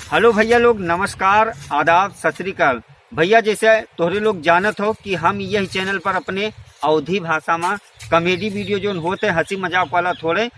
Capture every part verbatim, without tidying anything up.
हेलो भैया लोग, नमस्कार, आदाब, सत श्री अकाल। भैया, जैसे तोहरे लोग जानत हो कि हम यही चैनल पर अपने अवधी भाषा में कॉमेडी वीडियो जोन होत है, हंसी मजाक वाला, थोड़े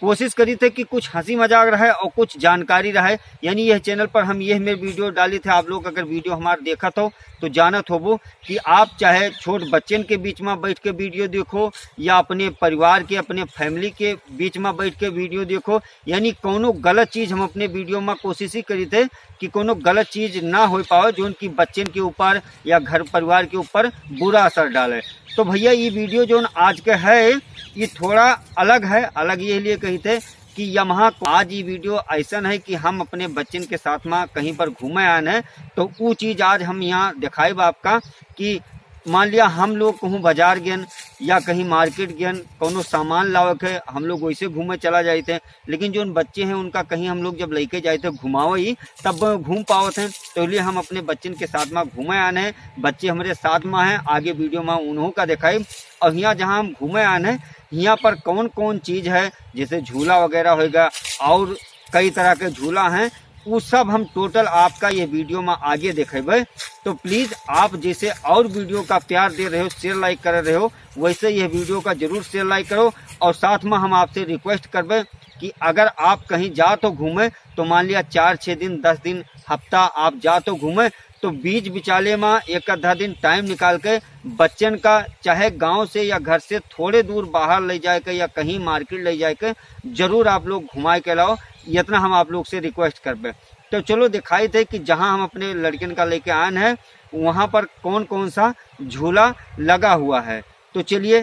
कोशिश करी थे कि कुछ हंसी मजाक रहे और कुछ जानकारी रहे। यानी यह चैनल पर हम यह में वीडियो डाली थे। आप लोग अगर वीडियो हमार देखत हो तो जानत होबो कि आप चाहे छोट बच्चन के बीच में बैठ के वीडियो देखो या अपने परिवार के, अपने फैमिली के बीच में बैठ के वीडियो देखो, यानी कौनो गलत चीज हम अपने वीडियो में कोशिश ही करी थे कि कौनो गलत चीज ना हो पावे जोन कि बच्चन के ऊपर या घर परिवार के ऊपर बुरा असर डाले। तो भैया, ये वीडियो जोन आज के है, ये थोड़ा अलग है। अलग ये लिए कही थे कि यमहा को आज ये वीडियो ऐसन है कि हम अपने बच्चन के साथ में कहीं पर घूमे आन है, तो ऊ चीज आज हम यहाँ दिखाइब आपका कि मान लिया हम लोग कहूँ बाजार गेन या कहीं मार्केट गेन, कौनो सामान लावे के हम लोग वैसे घूमे चला जाइत है, लेकिन जोन बच्चे हैं उनका कहीं हम लोग जब लेके जाइत है घुमावे ही तब घूम पावत हैं। तो इसलिए हम अपने बच्चन के साथ में घूमे आन है, बच्चे हमरे साथ में हैं, आगे वीडियो में उन्हों का दिखाई। और यहाँ जहाँ हम घूमे आन है, यहाँ पर कौन कौन चीज है, जैसे झूला वगैरह होएगा और कई तरह के झूला हैं, उ सब हम टोटल आपका ये वीडियो में आगे देखेबे। तो प्लीज आप जैसे और वीडियो का प्यार दे रहे हो, शेयर लाइक कर रहे हो, वैसे ये वीडियो का जरूर शेयर लाइक करो। और साथ में हम आपसे रिक्वेस्ट करबे कि अगर आप कहीं जात हो घूमे तो मान लिया चार छः दिन, दस दिन, हफ्ता आप जात हो घूमे, तो बीच बिचाले में एक आधा दिन टाइम निकाल के बच्चन का चाहे गांव से या घर से थोड़े दूर बाहर ले जाए के या कहीं मार्केट ले जाए के जरूर आप लोग घुमाए के लाओ। इतना हम आप लोग से रिक्वेस्ट करबे। तो चलो दिखाई थे कि जहाँ हम अपने लड़कन का लेके आन है वहाँ पर कौन कौन सा झूला लगा हुआ है। तो चलिए,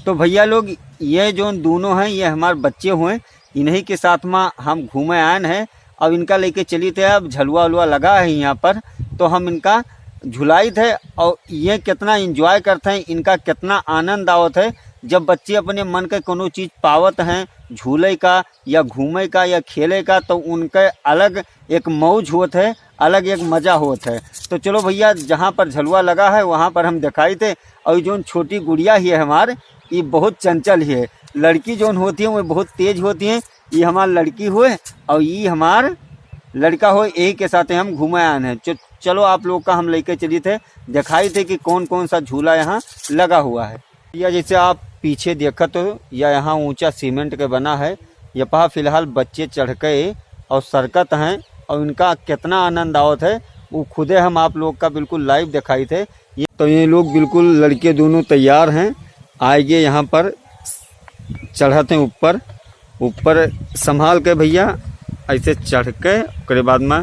तो भैया लोग, ये जो दोनों हैं ये हमारे बच्चे हुए, इन्हीं के साथ में हम घूमे आन है। अब इनका लेके चली थे, अब झलुआ उलुआ लगा है यहाँ पर, तो हम इनका झुलाई थे और ये कितना एंजॉय करते हैं, इनका कितना आनंद आवत है। जब बच्चे अपने मन के कोनो चीज पावत हैं, झूले का या घूमे का या खेले का, तो उनके अलग एक मौज होत है, अलग एक मजा होत है। तो चलो भैया, जहाँ पर झलुआ लगा है वहाँ पर हम दिखाई थे। और जोन छोटी गुड़िया ही है हमार, ये बहुत चंचल ही है। लड़की जोन होती है वो बहुत तेज होती है। ये हमार लड़की हुए और ये हमार लड़का हुए, यही के साथ हम घूमे आन है। चो-, चलो आप लोग का हम लेके चली थे, दिखाई थे कि कौन कौन सा झूला यहाँ लगा हुआ है। या जैसे आप पीछे देखत हो, या यहाँ ऊंचा सीमेंट के बना है, ये पहा फिलहाल बच्चे चढ़ के और सरकत हैं और इनका कितना आनंद आवत है, वो खुदे हम आप लोग का बिल्कुल लाइव दिखाई थे। ये तो ये लोग बिल्कुल लड़के दोनों तैयार हैं, आएंगे यहाँ पर चढ़त हैं ऊपर, ऊपर संभाल के भैया ऐसे चढ़ के ओकरे बाद में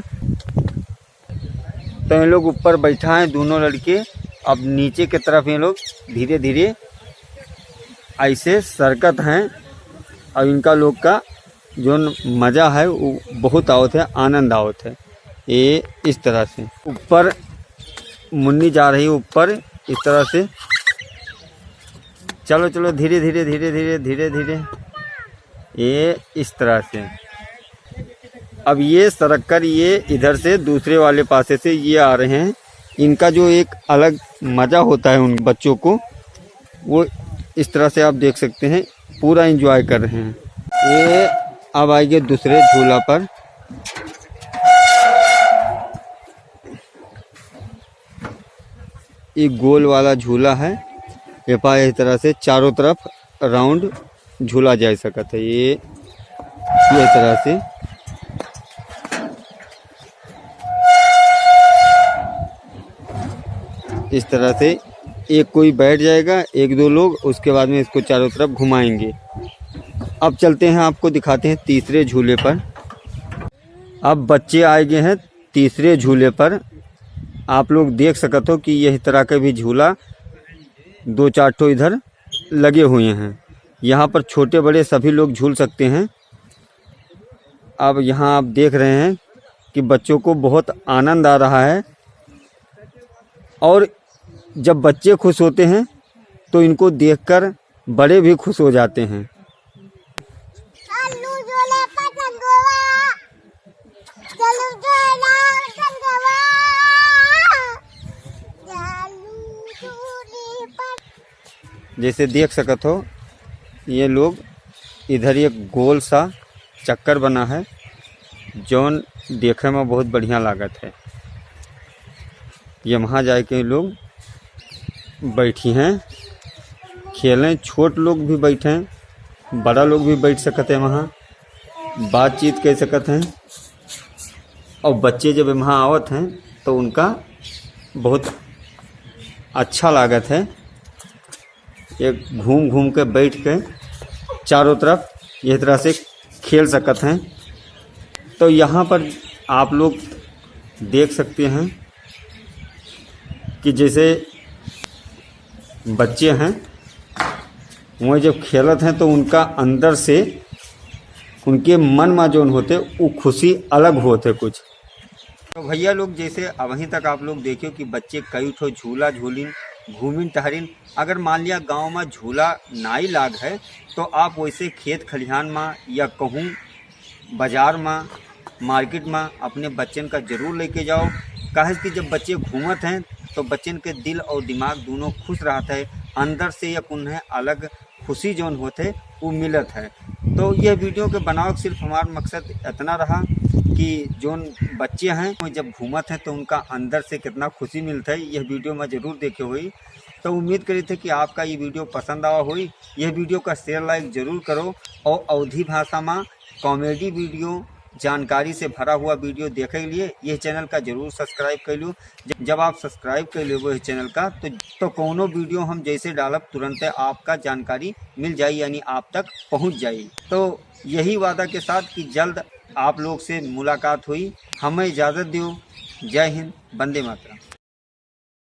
तो ये लोग ऊपर बैठा है दोनों लड़के। अब नीचे की तरफ ये लोग धीरे धीरे ऐसे सरकत हैं और इनका लोग का जोन मजा है वो बहुत आवत है, आनंद आवत है। ये इस तरह से ऊपर मुन्नी जा रही है ऊपर इस तरह से। चलो चलो धीरे धीरे धीरे धीरे धीरे धीरे ये इस तरह से। अब ये सरक कर ये इधर से दूसरे वाले पासे से ये आ रहे हैं। इनका जो एक अलग मजा होता है उन बच्चों को, वो इस तरह से आप देख सकते हैं, पूरा एंजॉय कर रहे हैं। ये अब आएंगे दूसरे झूला पर। ये गोल वाला झूला है, ये पा इस तरह से चारों तरफ राउंड झूला जा सकत है। ये, ये तरह से इस तरह से एक कोई बैठ जाएगा, एक दो लोग, उसके बाद में इसको चारों तरफ घुमाएंगे। अब चलते हैं, आपको दिखाते हैं तीसरे झूले पर। अब बच्चे आए गए हैं तीसरे झूले पर। आप लोग देख सकत हो कि यह तरह के भी झूला दो चार ठो इधर लगे हुए हैं। यहाँ पर छोटे बड़े सभी लोग झूल सकते हैं। अब यहाँ आप देख रहे हैं कि बच्चों को बहुत आनंद आ रहा है और जब बच्चे खुश होते हैं तो इनको देखकर बड़े भी खुश हो जाते हैं। जैसे देख सकत हो, ये लोग इधर एक गोल सा चक्कर बना है, जौन देखे में बहुत बढ़िया लागत है। ये वहाँ जाके लोग बैठी हैं, खेलें, छोट लोग भी बैठें, बड़ा लोग भी बैठ सकत है वहाँ, बातचीत कर सकत हैं। और बच्चे जब वहाँ आवत हैं तो उनका बहुत अच्छा लागत है। ये घूम घूम के बैठ के चारों तरफ ये तरह से खेल सकत हैं। तो यहाँ पर आप लोग देख सकते हैं कि जैसे बच्चे हैं, वो जब खेलत हैं तो उनका अंदर से, उनके मन में जौन होते, वो खुशी अलग होते कुछ। तो भैया लोग, जैसे अबहीं तक आप लोग देखियो कि बच्चे कई ठो झूला झूलिन, घूमिन टहरिन। अगर मान लिया गाँव में झूला नाई लाग है, तो आप वैसे खेत खलिहान में या कहूँ बाजार में, मार्केट में अपने बच्चन का जरूर लेके जाओ। काहे कि जब बच्चे घूमत हैं तो बच्चन के दिल और दिमाग दोनों खुश रहत है, अंदर से एक उन्हें अलग खुशी जौन होत है वो मिलत है। तो यह वीडियो के बनावे के सिर्फ हमार मकसद इतना रहा कि जौन बच्चे हैं वो जब घूमत हैं तो उनका अंदर से कितना खुशी मिलत है, यह वीडियो में जरूर देखे होई। तो उम्मीद करी थे कि आपका ये वीडियो पसंद आवा होई। यह वीडियो का share like जरूर करो और अवधी भाषा में comedy video जानकारी से भरा हुआ वीडियो देखे के लिए यह channel का जरूर subscribe कर लो। जब, जब आप subscribe कर लेबो इस channel का तो, तो कोनो वीडियो हम जैसे डालब तुरंत आपका जानकारी मिल जाई, यानी आप तक पहुँच जाई। तो यही वादा के साथ कि जल्द आप लोग से मुलाकात हुई। हमें इजाज़त दियो। जय हिंद, वंदे मातरम।